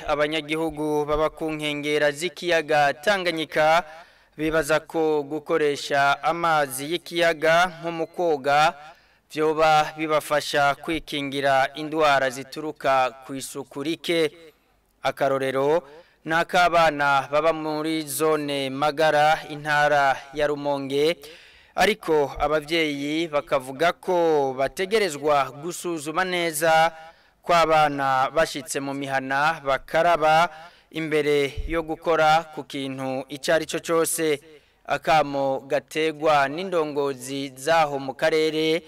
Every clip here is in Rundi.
Abanyagihugu baba ku nkengera z'ikiyaga Tanganyika bibaza ko gukoresha amazi y'ikiyaga nko mu koga vyoba bibafasha kwikingira indwara zituruka ku isuku rike. Akarorero n'akabana baba muri zone Magara, intara ya Rumonge, ariko abavyeyi bakavuga ko bategerezwa gusuzuma neza ko abana bashitse mu mihana bakaraba imbere yo gukora ku kintu icyo ari cyo cyose. Akamo gategwa n'indongozi zaho mu karere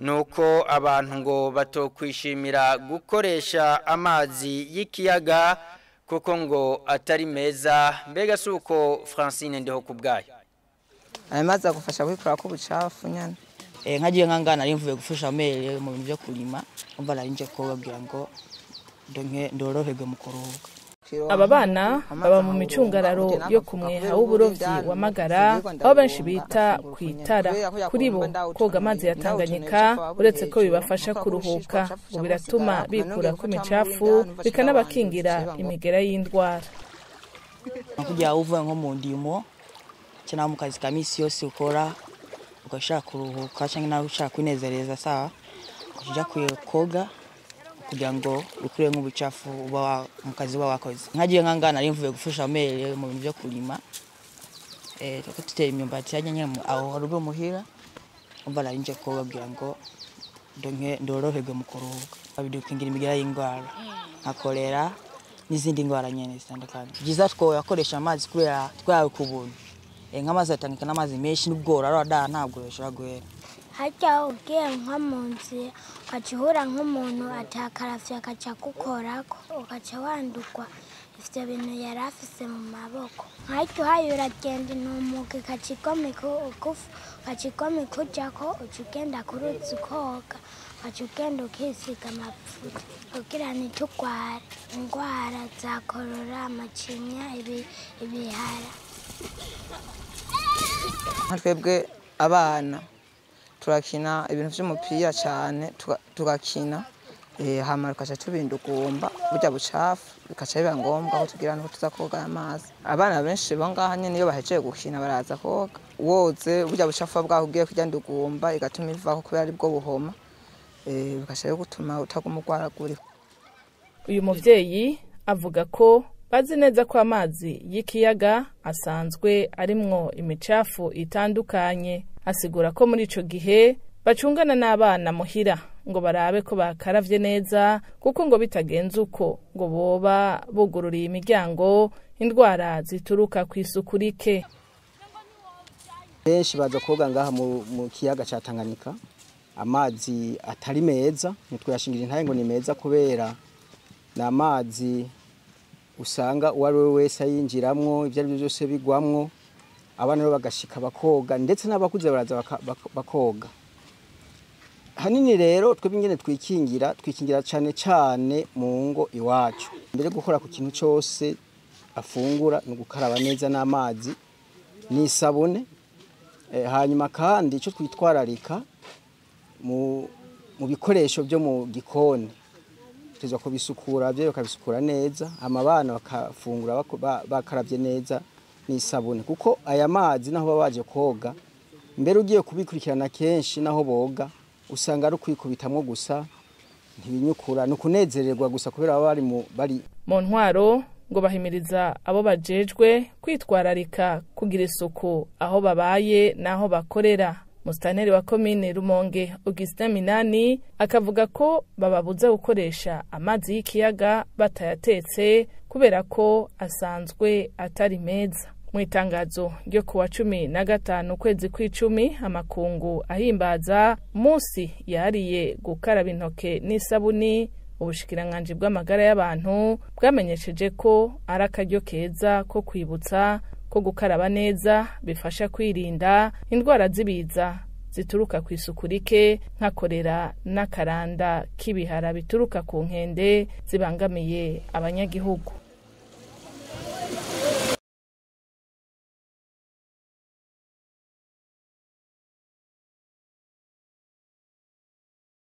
nuko abantu ngo batokwishimira gukoresha amazi y'ikiyaga kuko ngo atari meza. Mbega suko Francine Ndeho kubgayo? Ayo mazi agufasha kwikura ko ubucafu nyene. Nkagiye nkangana nari mvuye gufasha amere mu bintu byo kurima, umva nari nje kubabwira ngo ndonke ndoroherwe mu kuruhuka. Aba bana baba mu micungararo yo ku mweha w'uburovyi wa Magara, aho benshi bita kwitara. Kuri bo koga amazi ya Tanganyika uretse ko bibafasha kuruhuka, ngo biratuma bikura ko imicafu bikanabakingira imigera y'indwara. Kugira uvuye nko mu ndimo cyangwa mu kazi ka misi yose ukora ugashaka kuruhuka cyangwa nawe ushaka kwinezereza, sawa kuja koga kugira ngo ukure nk'ubucafu uba mu kazi uba wakoze. Nkagiye nkangana nari mvuye gufasha amere mu bintu byo kurima, tuteye imyumbati yajya nyine aho haruguru muhira, umva nari nje koga kugira ngo ndonke ndoroherwe mu kuruhuka. Bidukingira imigera y'indwara nka kolera n'izindi ndwara nyene zitandukanye. Byiza twoyakoresha amazi kubera twayawe ku buntu. Nk'amazi atangika n'amazi menshi n'ubworo arada ntabwo yoshobora guhera. Harya ugiye nko mu nzira ugaca uhura nk'umuntu atakaravye agaca agukorako ugaca wandurwa ivyo bintu yari afise mu maboko. Nkarya uhaye uragenda intumuka igaca igomeka ugufa, ugaca igomeka ujako, uca ugenda ku ruzi ukoga, ugaca ugenda ukisiga amavuta kugira ntitugware indwara za korora, amacinya, ibihara. Nka twebwe abana turakina ibintu vy'umupira cyane, tugakina hama tukaca tubindugumba burya bucafu, bikaca biba ngombwa ko tugira nuko tuza koga amazi. Abana benshi bo ngaha nyene iyo bahejeje gukina baraza koga, woze burya bucafu bwaho ugiye kurya ndugumba igatuma ivako kubera aribwo buhoma, bikaca rero gutuma utaguma urwaragurika. Uyu muvyeyi avuga ko bazi neza ko amazi y'ikiyaga asanzwe arimwo imicafu itandukanye. Asigura ko muri ico gihe bacungana n'abana muhira ngo barabe ko bakaravye neza, kuko ngo bitagenze uko ngo boba bugururiye imiryango indwara zituruka ku isuku rike. Benshi baza koga ngaha mu kiyaga ca Tanganyika, amazi atari meza, ntitwayashingira intahe ngo ni meza kubera ni amazi usanga uwo ari we wese ayinjiramwo, ivyo ari byo byose bigwamwo, abana rero bagashika bakoga, ndetse n'abakuze baraza bakoga. Hanini rero twebwe ingene twikingira, twikingira cane cane mu ngo iwacu. Mbere yo gukora ku kintu cose afungura ni ugukaraba neza n'amazi n'isabune. Hanyuma kandi ico twitwararika mu bikoresho byo mu gikoni tuza kubisukura, abavyeyi bakabisukura neza, hama abana bakafungura bakaravye neza n'isabune, kuko aya mazi naho baba baje koga, mbere ugiye kubikurikirana kenshi naho boga usanga ari ukwikubitamwo gusa, ntibinyukura, ni ukunezererwa gusa kubera baba bari mu ntwaro. Ngo bahimiriza abo bajejwe kwitwararika kugira isuku aho babaye n'aho bakorera. Musitanteri wa komine Rumonge Augustin Minani akavuga ko bababuza gukoresha amazi y'ikiyaga batayatetse kubera ko asanzwe atari meza. Mu itangazo ryo kuwa 15 ukwezi kw'icumi, amakungu ahimbaza umunsi yahariye gukaraba intoke n'isabuni, ubushikiranganji bw'amagara y'abantu bwamenyesheje ko ari akaryo keza ko kwibutsa ko gukaraba neza bifasha kwirinda indwara z'ibiza zituruka ku isuku rike nka kolera n'akaranda k'ibihara bituruka ku nkende zibangamiye abanyagihugu.